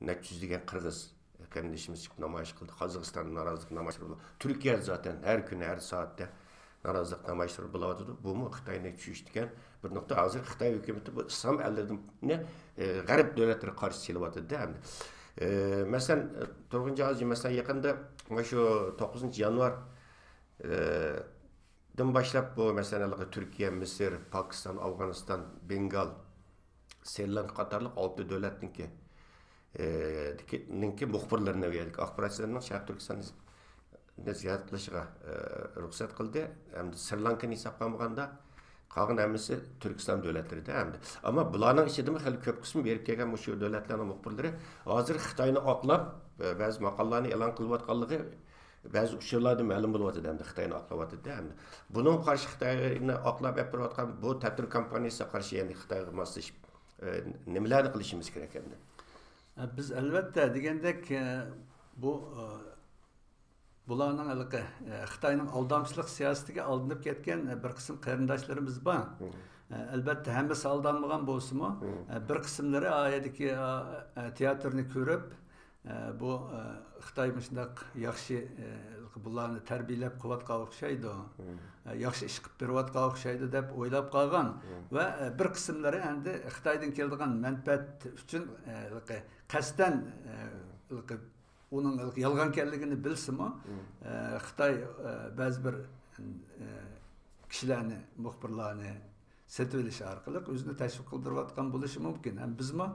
نەچچە يۈز دېگەن قىرغىز قېرىندىشىمىز چىقىپ نامايىش قىلدى. قازاقىستاندا نارازىلىق نامايىشلىرى بولدى. تۈركىيەدە زاتەن ھەر كۈنى، ھەر سائەتتە نارازىلىق نامايىشلىرى بولۇۋاتىدۇ. بۇمۇ خىتاينى چۈشۈشتۈرگەن بىر نۇقتا. ھازىر خىتاي ھۆكۈمىتى بۇ ئىسلام ئەللىرىنى، ئە، غەرب دۆلەتلىرىگە قارشى سېلىۋاتىدۇ ئەمدى. ئە، مەسىلەن، تۇرغۇن جاھازى، مەسىلەن، يېقىندا مانا شۇ توققۇزىنچى يانۋار، ئە، دىن باشلاپ بۇ، مەسىلەن، ھېلىقى تۈركىيە، مىسىر، پاكىستان، ئافغانىستان، بېنگال، سرى لانكا قاتارلىق ئالتە دۆلەتنىڭكى، ئە، دىكى، نىڭكى مۇخبىرلىرىنى، ئۇ يەردىكى ئاخباراتچىلارنىڭ شەرقىي تۈركىستاننى زىيارەت قىلىشىغا، ئە، رۇخسەت قىلدى. ئەمدى سرى لانكىنى ھېسابقا ئالمىغاندا، قالغان ھەممىسى تۈركىستان دۆلەتلىرىدە ئەمدى. ئەمما بۇلارنىڭ ئىچىدىمۇ خېلى كۆپ قىسمى بېرىپ كەلگەن مۇشۇ دۆلەتلەرنىڭ مۇخبىرلىرى ھازىر خىتاينى ئاقلاپ، ئە، بەزى ماقالىلارنى ئېلان قىلىۋاتقانلىقى بەزى ئۇچۇرلاردا مەلۇم بولۇۋاتىدۇ ئەمدى، خىتاينى ئاقلاۋاتىدۇ ئەمدى. بۇنىڭغا قارشى خىتاينى ئاقلاپ ئېلىپ بېرىۋاتقان بۇ تەتۈر كامپانىيىسىغا قارشى، يەنى خىتايغا ماسلىشىپ، ئە، نېمىلەرنى قىلىشىمىز كېرەك ئەمدى؟ بىز ئەلۋەتتە دېگەندەك، ئە، بۇ، ئە، بۇلارنىڭ ھېلىقى، ئە، خىتاينىڭ ئالدامچىلىق سىياسىتىگە ئالدىنىپ كەتكەن، ئە، بىر قىسىم قېرىنداشلىرىمىز بار. مم. ئە، ئەلۋەتتە ھەممىسى ئالدانمىغان بولسىمۇ، مم. ئە، بىر قىسىملىرى ئا يەردىكى، ئا، ئە، تىياتىرنى كۆرۈپ، ئە، بۇ، ئە، خىتاي مۇشۇنداق ياخشى، ئە، بۇلارنى تەربىيەلەپ قىلىۋاتقان ئوخشايدۇ، مم. ئە، ياخشى ئىش قىلىپ بېرىۋاتقان ئوخشايدۇ دەپ ئويلاپ قالغان. مم. ۋە، ئە، بىر قىسىملىرى ئەمدى خىتايدىن كېلىدىغان مەنپەئەت ئۈچۈن، ئە، ھېلىقى قەستەن، ئە، ھېلىقى ئۇنىڭ يالغان ئىكەنلىكىنى بىلسىمۇ، مم. ئە، خىتاي، ئە، بەزى بىر، ئە، كىشىلەرنى، مۇخبىرلارنى سېتىۋېلىش ئارقىلىق ئۆزىنى تەشۋىق قىلدۇرۇۋاتقان بولۇشى مۇمكىن. ھەم بىزمۇ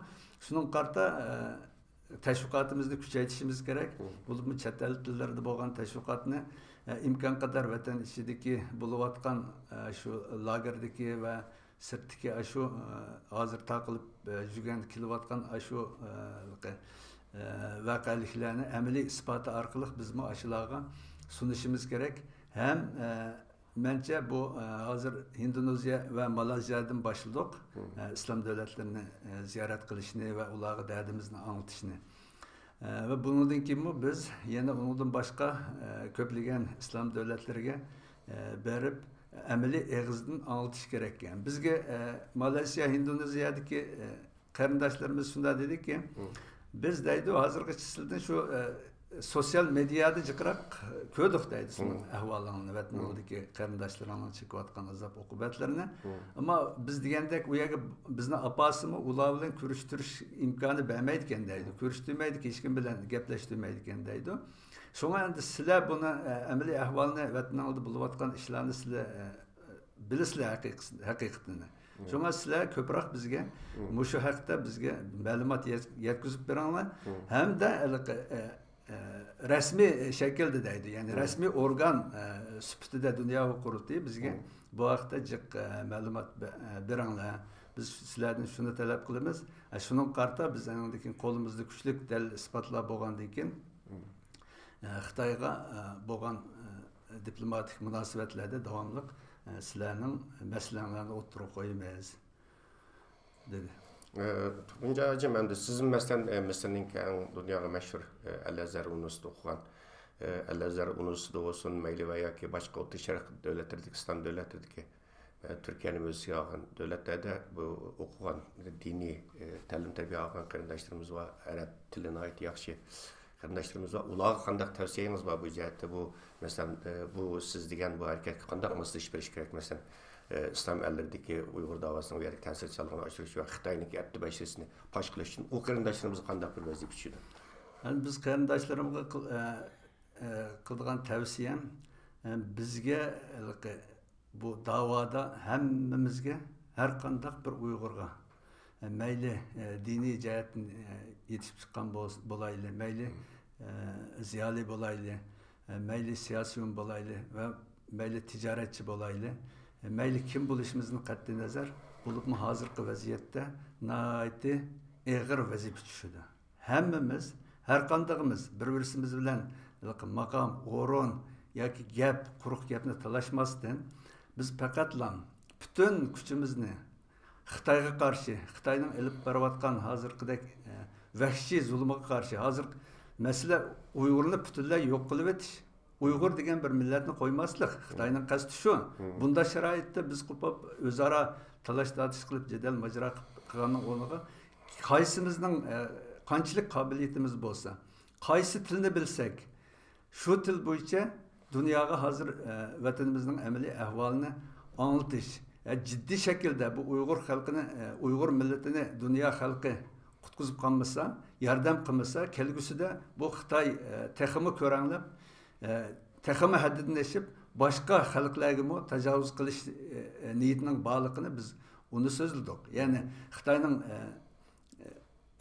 شۇنىڭغا قارىتا، ئە، تەشۋىقاتىمىزنى كۈچەيتىشىمىز كېرەك. مم. بولۇپمۇ چەت ئەل تىللىرىدا بولغان تەشۋىقاتنى، ئە، ئىمكان قەدەر ۋەتەن ئىچىدىكى بولۇۋاتقان، ئە، شۇ لاگېردىكى ۋە سىرتتىكى ئاشۇ، ئە، ھازىر تارقىلىپ، ئە، يۈرگەن، كېلىۋاتقان ئاشۇ، ئە، ھېلىقى، ئە، ۋەقەلىكلەرنى ئەمەلىي ئىسپاتى ئارقىلىق بىزمۇ ئاشۇلارغا سۇنۇشىمىز كېرەك. ھەم، ئە، مەنچە بۇ، ئە، ھازىر ھىندونېزىيە ۋە مالايزىيەدىن باشلىدۇق، مم. ئە، ئىسلام دۆلەتلىرىنى، ئە، زىيارەت قىلىشنى ۋە ئۇلارغا دەردىمىزنى ئاڭلىتىشنى. ئە، ۋە بۇنىڭدىن كېيىنمۇ بىز يەنە ئۇنىڭدىن باشقا، ئە، كۆپلىگەن ئىسلام دۆلەتلىرىگە، ئە، بېرىپ، ئەمەلىي ئېغىزدىن ئاڭلىتىش كېرەككەن. بىزگە، ئە، مالايسىيا، ھىندونېزىيەدىكى، ئە، قېرىنداشلىرىمىز شۇنداق دېدىكى، مم. بىز دەيدۇ، ھازىرغىچە سىلىدىن شۇ، ئە، سوتسىيال مېدىيادا جىقراق كۆردۇق دەيدۇ، سىلىنىڭ مم. ئەھۋالىڭلارنى، ۋەتىنىڭدىكى قېرىنداشلىرىڭلارنىڭ چېكىۋاتقان ئازاب ئوقۇبەتلىرىنى. مم. ئەمما بىز دېگەندەك ئۇ يەرگە بىزنى ئاپارسىمۇ، ئۇلار بىلەن كۆرۈشتۈرۈش ئىمكانى بەرمەيدىكەن دەيدۇ. مم. كۆرۈشتۈرمەيدىكەن، ھېچكىم بىلەن گەپلەشتۈرمەيدىكەن دەيدۇ. شۇڭا ئەمدى سىلەر بۇنى، ئە، ئەمەلىي ئەھۋالنى، ۋەتىنىڭلاردا بولۇۋاتقان ئىشلارنى سىلەر، ئە، بىلىسىلەر ھەقىقىسىنى، ھەقىقىتىنى. مم. شۇڭا سىلەر كۆپرەك بىزگە مم. مۇشۇ ھەقتە بىزگە مەلۇمات يەت-، يەتكۈزۈپ بېرىڭلار. مم. ھەمدە ھېلىقى، ئە، ئە، رەسمىي شەكىلدە دەيدۇ، يەنى مم. رەسمىي ئورگان، ئە، سۈپىتىدە دۇنيا قۇرۇلتىيى بىزگە مم. بۇ ھەقتە جىق، ئە، مەلۇمات بە-، ئە، بېرىڭلار. بىز سىلەردىن شۇنى تەلەپ قىلىمىز. ئە، شۇنىڭغا قارىتا بىز ئاندىن كېيىن قولىمىزدا كۈچلۈك دەلىل ئىسپاتلار بولغاندىن كېيىن، مم. ئە، خىتايغا، ئە، بولغان، ئە، دىپلوماتىك مۇناسىۋەتلەردە داۋاملىق، ئە، سىلەرنىڭ مەسىلەڭلارنى ئوتتۇرىغا قويىمىز، دېدى. ئە، تۇرغۇنجان ھاجىم، ئەمدى سىزمۇ، مەسىلەن، ئە، مىسىرنىڭكى ئەڭ دۇنياغا مەشھۇر، ئە، ئەل ئەزھەر ئۇنىۋېرسىتېتىدا ئوقۇغان، ئە، ئەل ئەزھەر ئۇنىۋېرسىتېتىدا بولسۇن، مەيلى ۋە ياكى باشقا ئوتتۇرا شەرق دۆلەتلىرىدىكى، ئىسلام دۆلەتلىرىدىكى، ئە، تۈركىيەنى ئۆز ئىچىگە ئالغان دۆلەتلەردە بۇ ئوقۇغان، دىنىي، ئە، تەلىم-تەربىيە ئالغان قېرىنداشلىرىمىز بار، ئەرەب تىلى ناھايىتى ياخشى قېرىنداشلىرىمىز بار. ئۇلارغا قانداق تەۋسىيەڭىز بار بۇ جەھەتتە؟ بۇ، مەسىلەن، ئە، بۇ سىز دېگەن بۇ ھەرىكەتكە قانداق ماسلىشىپ بېرىش كېرەك؟ مەسىلەن، ئە، ئىسلام ئەللىرىدىكى ئۇيغۇر داۋاسىنىڭ ئۇ يەردىكى تەسىرچانلىقىنى ئاشۇرۇش ۋە خىتاينىڭكى ئەپتى بەشىرىسىنى پاش قىلىش ئۈچۈن ئۇ قېرىنداشلىرىمىزغا قانداق بىر ۋەزىپە چۈشىدۇ؟ يەنى بىز قېرىنداشلىرىمىزغا قىل-، ئە، ئە، قىلىدىغان تەۋسىيەم، ئە، بىزگە ھېلىقى بۇ داۋادا ھەممىمىزگە، ھەر قانداق بىر ئۇيغۇرغا، ئە، مەيلى، ئە، دىنىي جەھەتتىن، ئە، يېتىشىپ چىققان بولس-، بولايلى، مەيلى، ئە، زىيالىي بولايلى، ئە، مەيلى سىياسىيون بولايلى ۋە مەيلى تىجارەتچى بولايلى، ئە، مەيلى كىم بولۇشىمىزدىن قەتئىينەزەر، بولۇپمۇ ھازىرقى ۋەزىيەتتە ناھايىتى ئېغىر ۋەزىپە چۈشىدۇ. ھەممىمىز، ھەرقاندىقىمىز بىر-بىرسىمىز بىلەن ھېلىقى ماقام، ئورۇن ياكى گەپ، قۇرۇق گەپنى تالاشماستىن، بىز پەقەتلا پۈتۈن كۈچىمىزنى خىتايغا قارشى، خىتاينىڭ ئېلىپ بېرىۋاتقان ھازىرقىدەك، ئە، ۋەھشىي زۇلۇمىغا قارشى. ھازىر مەسىلە ئۇيغۇرنى پۈتۈنلەي يوق قىلىۋېتىش. ئۇيغۇر دېگەن بىر مىللەتنى قويماسلىق. خىتاينىڭ قەستى شۇ. بۇنداق شارائىتتا بىز قوپۇپ، ئۆزئارا تالاش-تارتىش قىلىپ، جېدەل-ماجىرا قىلىپ قىلغاننىڭ ئورنىغا، قايسىمىزنىڭ، ئە، قانچىلىك قابىلىيىتىمىز بولسا، قايسى تىلنى بىلسەك، شۇ تىل بويىچە دۇنياغا ھازىر، ئە، ۋەتىنىمىزنىڭ ئەمەلىي ئەھۋالىنى ئاڭلىتىش، ئە، جىددىي شەكىلدە بۇ ئۇيغۇر خەلقىنى، ئە، ئۇيغۇر مىللىتىنى دۇنيا خەلقى قۇتقۇزۇپ قالمىسا، ياردەم قىلمىسا، كەلگۈسىدە بۇ خىتاي، ئە، تېخىمۇ كۆرەڭلەپ، ئە، تېخىمۇ ھەددىدىن ئېشىپ، باشقا خەلقلەرگىمۇ تاجاۋۇز قىلىش، ئە، نىيىتىنىڭ بارلىقىنى بىز ئۇنى سۆزلىدۇق. يەنى خىتاينىڭ، ئە،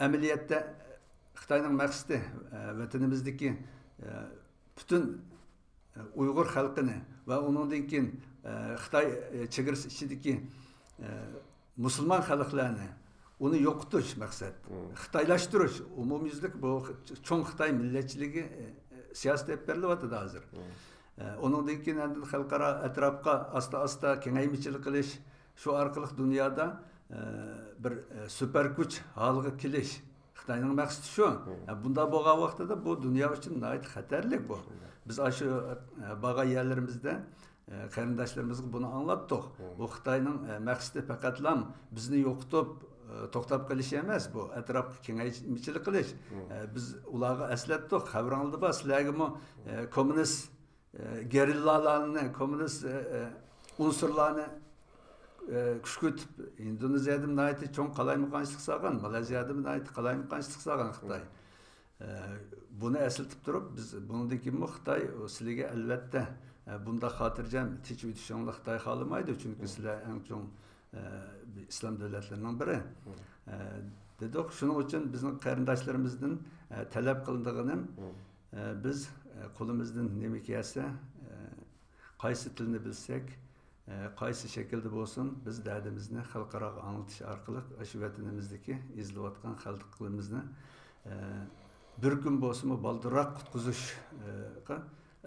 ئەمەلىيەتتە خىتاينىڭ مەقسىتى، ئە، ۋەتىنىمىزدىكى، ئە، پۈتۈن، ئە، ئۇيغۇر خەلقىنى ۋە ئۇنىڭدىن كېيىن، ئە، خىتاي، ئە، چېگرىسى ئىچىدىكى، ئە، مۇسۇلمان خەلقلەرنى، ئۇنى يوقىتىش مەقسەت. خىتايلاشتۇرۇش، ئومۇميۈزلۈك بۇ چوڭ خىتاي مىللەتچىلىكى، ئە، سىياسىتى ئېلىپ بېرىلىۋاتىدۇ ھازىر. ئە، ئۇنىڭدىن كېيىن ئاندىن خەلقئارا ئەتراپقا ئاستا-ئاستا كېڭەيمىچىلىك قىلىش، شۇ ئارقىلىق دۇنيادا، ئە، بىر، ئە، سۇپەر كۈچ ھالىغا كېلىش. خىتاينىڭ مەقسىتى شۇ. ئە، بۇنداق بولغان ۋاقتىدا بۇ دۇنيا ئۈچۈن ناھايىتى خەتەرلىك بۇ. بىز ئاشۇ، ئە، بارغان يەرلىرىمىزدە، ئە، قېرىنداشلىرىمىزغا بۇنى ئاڭلاتتۇق. بۇ خىتاينىڭ، ئە، مەقسىتى پەقەتلام بىزنى يوقىتىپ، ئە، توختاپ قېلىش ئەمەس، بۇ ئەتراپقا كېڭەيمىچىلىك قىلىش. ئە، بىز ئۇلارغا ئەسلەتتۇق، خەۋىرىڭلاردا بار، سىلەرگىمۇ، ئە، كوممۇنىست ئە، گېرىللالارنى، كوممۇنىست، ئە، ئە، ئۇنسۇرلارنى، ئە، كۈشكۈرتۈپ، ئىندونېزىيەدىمۇ ناھايىتى چوڭ قالايمىقانچىلىق سالغان، مالايزىيەدىمۇ ناھايىتى قالايمىقانچىلىق سالغان خىتاي. ئە، بۇنى ئەسلىتىپ تۇرۇپ، بىز بۇنىڭدىن كېيىنمۇ خىتاي سىلىگە ئەلۋەتتە، ئە، بۇنداق خاتىرجەم تېچىۋېتىشىڭلار خىتاي خالىمايدۇ، چۈنكى سىلەر ئەڭ چوڭ، ئە، ئىسلام دۆلەتلىرىنىڭ بىرى. ئە، دېدۇق، شۇنىڭ ئۈچۈن بىزنىڭ قېرىنداشلىرىمىزدىن، ئە، تەلەپ قىلىنىدىغىنى، ئە، بىز، ئە، قولىمىزدىن نېمە كەلسە، ئە، قايسى تىلنى بىلسەك، ئە، قايسى شەكىلدە بولسۇن، بىز دەردىمىزنى خەلقئاراغا ئاڭلىتىش ئارقىلىق ئاشۇ ۋەتىنىمىزدىكى ئېزىلىۋاتقان خەلقىمىزنى، ئە، بىر كۈن بولسىمۇ بالدۇرراق قۇتقۇزۇشقا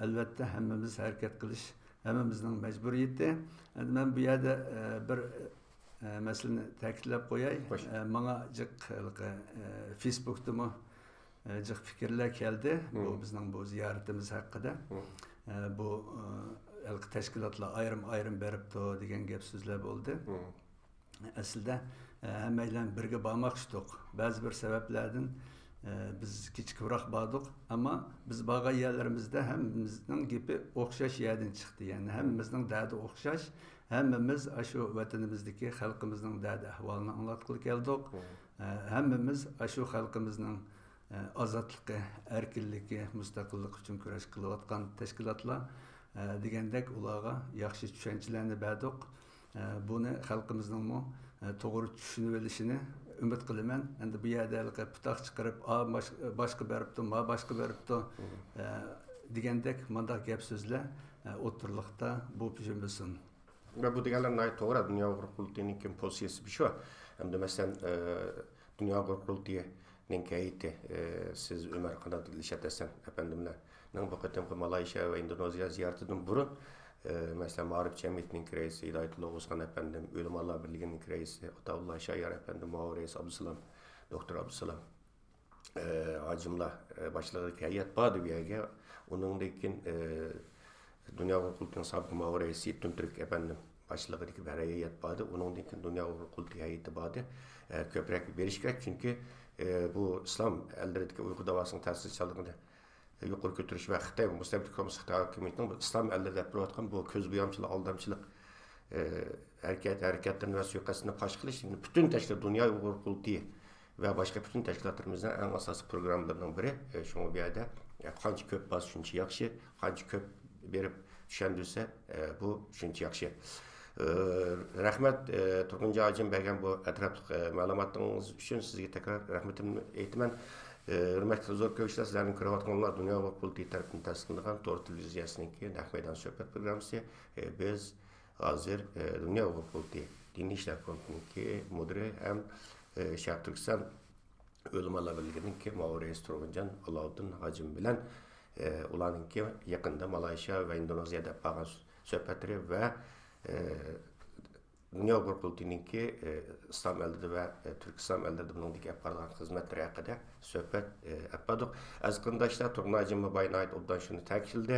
ئەلۋەتتە ھەممىمىز ھەرىكەت قىلىش ھەممىمىزنىڭ مەجبۇرىيىتى. ئەمدى مەن بۇ يەردە، ئە، بىر، ئە، مەسىلىنى تەكىتلەپ قوياي. خوش. ئە، ماڭا جىق ھېلىقى، ئە، فېيسبۇكتىمۇ ئە، جىق پىكىرلەر كەلدى. بۇ بىزنىڭ بۇ زىيارىتىمىز ھەققىدە. ئە، بۇ، ئە، ھېلىقى تەشكىلاتلار ئايرىم-ئايرىم بېرىپتۇ دېگەن گەپ سۆزلەر بولدى. ئەسلىدە، ئە، ھەممەيلەن بىرگە بارماقچىدۇق. بەزى بىر سەۋەبلەردىن، ئە، بىز كېچىكىپراق باردۇق. ئەمما بىز بارغان يەرلىرىمىزدە ھەممىمىزنىڭ گېپى ئوخشاش يەردىن چىقتى. يەنى ھەممىمىزنىڭ دەردى ئوخشاش. ھەممىمىز ئاشۇ ۋەتىنىمىزدىكى خەلقىمىزنىڭ دەردى ئەھۋالىنى ئاڭلاتقىلى كەلدۇق. ئە، ھەممىمىز ئاشۇ خەلقىمىزنىڭ ئازادلىقى، ئەركىنلىكى، مۇستەقىللىقى ئۈچۈن كۈرەش قىلىۋاتقان تەشكىلاتلار، ئە، دېگەندەك ئۇلارغا ياخشى چۈشەنچىلەرنى بەردۇق. ئە، بۇنى خەلقىمىزنىڭمۇ، ئە، توغرا چۈشىنىۋېلىشىنى ئۈمىد قىلىمەن. ئەمدى بۇ يەردە ھېلىقى پۇتاق چىقىرىپ، ئا، باش-، باشقا بېرىپتۇ، ما باشقا بېرىپتۇ، ئە، دېگەندەك مانداق گەپ سۆزلەر، ئە، ئوتتۇرىلىقتا بولۇپ يۈرمىسۇن. ۋە بۇ دېگەنلەر ناھايىتى توغرا. دۇنيا ئۇيغۇر قۇرۇلتىيىنىڭكى پوزىتسىيىسى شۇ. ئەمدى مەسىلەن، ئە، دۇنيا ئۇيغۇر قۇرۇلتىيىنىڭكى ھەيئىتى، ئە، سىز ئۆمەر قانات، دىلشات ھەسەن ئەپەندىملەرنىڭ بۇ قېتىمقى مالايشىيا ۋە ئىندونېزىيە زىيارىتىدىن بۇرۇن، ئە، مەسىلەن، مائارىپ جەمئىيىتىنىڭكى رەئىسى ھىدايەتۇللا ئوغۇزخان ئەپەندىم، ئۆلىمالار بىرلىكىنىڭكى رەئىسى ئاتاۋۇللا شايار ئەپەندىم، مۇئاۋىن رەئىس ئابدۇسالام، دوكتور ئابدۇسالام، ئە، ھاجىملار، ئە، باشچىلىقىدىكى ھەيئەت باردى بۇ يەرگە. ئۇنىڭدىن كېيىن، ئە، دۇنيا ئۇيغۇر قۇرۇلتىيىنىڭ سابىق مۇئاۋىن رەئىسى تۈن تۈرك ئەپەندىم باشچىلىقىدىكى بىر ھەيئەت باردى. ئۇنىڭدىن كېيىن دۇنيا ئۇيغۇر قۇرۇلتىيى ھەيئىتى باردى. ئە، كۆپرەك بېرىش كېرەك، چۈنكى، ئە، بۇ ئىسلام ئەللىرىدىكى ئۇيغۇر داۋاسىنىڭ تەسىرچانلىقىنى يۇقىرى كۆتۈرۈش ۋە خىتاي مۇستەبىت كوممۇنىست خىتاي ھاكىمىيىتىنىڭ بۇ ئىسلام ئەللىرى دەپ تۇرۇۋاتقان بۇ كۆز بويامچىلىق، ئالدامچىلىق، ئە، ھەرىكەت، ھەرىكەتلىرىنى ۋە سۇيىقەستىنى پاش قىلىش، يەنى پۈتۈن تەشكىلات، دۇنيا ئۇيغۇر قۇرۇلتىيى ۋە باشقا پۈتۈن تەشكىلاتلىرىمىزنىڭ ئەڭ ئاساسىي پروگراممىلىرىنىڭ بىرى. ئە، شۇڭا بۇ يەردە، ئە، قانچە كۆپ بارسا شۇنچە ياخشى، قانچە كۆپ بېرىپ چۈشەندۈرسە، ئە، بۇ شۇنچە ياخشى. ئە، رەھمەت، ئە، تۇرغۇنجان ھاجىم بەرگەن بۇ ئەتراپلىق، ئە، مەلۇماتىڭىز ئۈچۈن سىزگە تەكرار رەھمىتىمنى ئېيتىمەن. ئە، ھۆرمەتلىك زور كۆرۈشلەر، سىلەرنىڭ كۆرۈۋاتقىنىڭلار دۇنيا ئۇيغۇر قۇرۇلتىيى تەرىپىدىن تەسىسلىنىدىغان تور تېلېۋىزىيەسىنىڭكى نەق مەيدان سۆھبەت پروگراممىسى. ئە، بىز ھازىر، ئە، دۇنيا ئۇيغۇر قۇرۇلتىيى دىنىي ئىشلار كومىتېتىنىڭكى مۇدىرى ھەم، ئە، شەرقىي تۈركىستان ئۆلىمالار بىرلىكىنىڭكى مۇئاۋىن رەئىسى تۇرغۇنجان ئالاۋۇددىن ھاجىم بىلەن، ئە، ئۇلارنىڭكى يېقىندا مالايشىيا ۋە ئىندونېزىيەدە بارغان سۆھبەتلىرى ۋە، ئە، دۇنيا ئۇيغۇر قۇرۇلتىيىنىڭكى، ئە، ئىسلام ئەللىرى ۋە، ئە، تۈرك ئىسلام ئەللىرىدە بۇنىڭدىكى ئەپ بارغان خىزمەتلىرى ھەققىدە سۆھبەت، ئە، ئەپ باردۇق. ئەزىز قېرىنداشلار، تۇرغۇن ھاجىم باي ناھايىتى ئوبدان شۇنى تەكىتلىدى.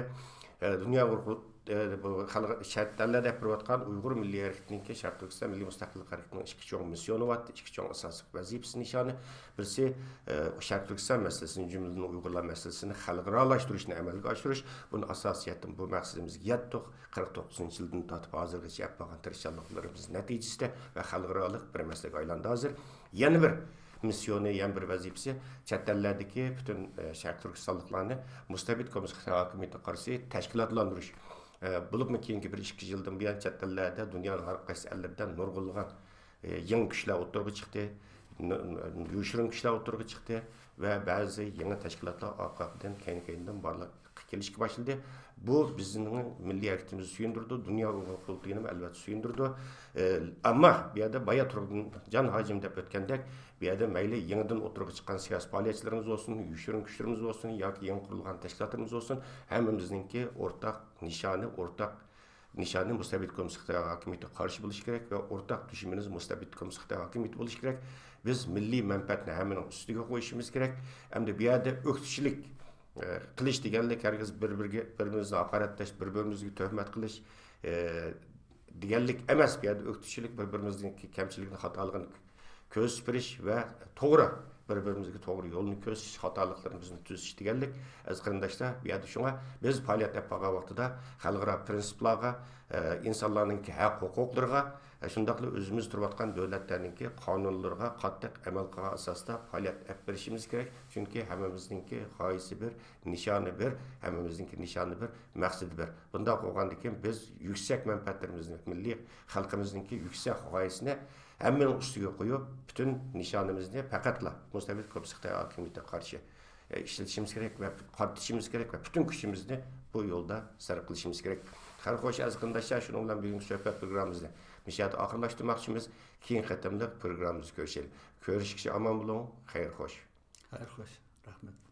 ئە، دۇنيا ئۇيغۇر قۇرۇل-، ئە، بۇ خەلق، چەت ئەللەردە ئەپ بېرىۋاتقان ئۇيغۇر مىللىي ھەرىكىتىنىڭكى شەرقىي تۈركىستان مىللىي مۇستەقىللىق ھەرىكىتىنىڭ ئىككى چوڭ مىسسىيونى بار، ئىككى چوڭ ئاساسلىق ۋەزىپىسى نىشانى. بىرسى، ئە، شەرقىي تۈركىستان مەسىلىسىنى، جۈملىدىن ئۇيغۇرلار مەسىلىسىنى خەلقئارالاشتۇرۇشنى ئەمەلگە ئاشۇرۇش. بۇنى ئاساسىيەتتىن بۇ مەقسىتىمىزگە يەتتۇق. قىرىق توققۇزىنچى يىلدىن تارتىپ ھازىرغىچە ئەپ بارغان تىرىشچانلىقلىرىمىز نەتىجىسىدە ۋە خەلقئارالىق بىر مەسىلىگە ئايلاندى ھازىر. يەنە بىر مىسسىيونى، يەنە بىر ۋەزىپىسى چەت ئەللەردىكى پۈتۈن، ئە، شەرقىي تۈركىستانلىقلارنى مۇستەبىت كوممۇنىست خىتاي ھاكىمىيىتىگە قارشى تەشكىلاتلاندۇرۇش. ئە، بولۇپمۇ كېيىنكى بىر ئىككى يىلدىن بۇيان چەت ئەللەردە، دۇنيانىڭ ھەر قايسى ئەللىرىدە نۇرغۇنلىغان، ئە، يېڭى كۈچلەر ئوتتۇرىغا چىقتى. ن-، ن-، يوشۇرۇن كۈچلەر ئوتتۇرىغا چىقتى ۋە بەزى يېڭى تەشكىلاتلار ئارقا-ئارقىدىن، كەينى-كەينىدىن بارلىققا كېلىشكە باشلىدى. بۇ بىزنىڭ مىللىي ھەرىكىتىمىزنى سۆيۈندۈرىدۇ، دۇنيا ئۇيغۇر قۇرۇلتىيىنىمۇ ئەلۋەتتە سۆيۈندۈرىدۇ. ئە، ئەمما بۇ يەردە بايا تۇرغۇنجان ھاجىم دەپ ئۆتكەندەك، بۇ يەردە مەيلى يېڭىدىن ئوتتۇرىغا چىققان سىياسىي پائالىيەتچىلىرىمىز بولسۇن، يوشۇرۇن كۈچلىرىمىز بولسۇن ياكى يېڭى قۇرۇلغان تەشكىلاتلىرىمىز بولسۇن، ھەممىمىزنىڭكى ئورتاق نىشانى، ئورتاق نىشانى مۇستەبىت كوممۇنىست خىتاي ھاكىمىيىتىگە قارشى بولۇشى كېرەك ۋە ئورتاق دۈشمىنىمىز مۇستەبىت كوممۇنىست خىتاي ھاكىمىيىتى بولۇشى كېرەك. بىز مىللىي مەنپەئەتنى ھەممىنىڭ ئۈستىگە قويۇشىمىز كېرەك. ئەمدى بۇ يەردە ئۆكتىچىلىك، ئە، قىلىش دېگەنلىك ھەرگىز بىر-بىرىگە، بىر-بىرىمىزنى ھاقارەتلەش، بىر-بىرىمىزگە تۆھمەت قىلىش، ئە، دېگەنلىك ئەمەس. بۇ يەردە ئۆكتىچىلىك، بىر-بىرىمىزنىڭكى كەمچىلىكىنى، خاتالىقىنى كۆرسىتىپ بېرىش ۋە توغرا، بىر-بىرىمىزگە توغرا يولنى كۆرسىتىش، خاتالىقلىرىمىزنى تۈزىتىش دېگەنلىك. ئەزىز قېرىنداشلار، بۇ يەردە شۇڭا بىز پائالىيەت ئېلىپ بارغان ۋاقتىدا خەلقئارا پىرىنسىپلارغا، ئە، ئىنسانلارنىڭكى ھەق ھوقۇقلىرىغا، ئە، شۇنداقلا ئۆزىمىز تۇرۇۋاتقان دۆلەتلەرنىڭكى قانۇنلىرىغا قاتتىق ئەمەل قىلغان ئاساستا پائالىيەت ئېلىپ بېرىشىمىز كېرەك. چۈنكى ھەممىمىزنىڭكى غايىسى بىر، نىشانى بىر، ھەممىمىزنىڭكى نىشانى بىر، مەقسىتى بىر. بۇنداق بولغاندىكىن بىز يۈكسەك مەنپەئەتلىرىمىزنى، مىللىي خەلقىمىزنىڭكى يۈكسەك غايىسىنى ھەممىنىڭ ئۈستىگە قويۇپ، پۈتۈن نىشانىمىزنى پەقەتلا مۇستەبىت كوممۇنىست خىتاي ھاكىمىيىتىگە قارشى، ئە، ئىشلىتىشىمىز كېرەك ۋە قارىتىشىمىز كېرەك ۋە پۈتۈن كۈچىمىزنى بۇ يولدا سەرپ قىلىشىمىز كېرەك. خەير خوش، ئەزىز قېرىنداشلار، شۇنىڭ بىلەن بۈگۈنكى سۆھبەت پروگراممىمىزنى مۇشۇ يەردە ئاخىرلاشتۇرماقچىمىز. كېيىنكى قېتىملىق پروگراممىمىزدا كۆرۈشەيلى. كۆرۈشكىچە ئامان بولۇڭ. خەير خوش. خەير خوش. رەھمەت.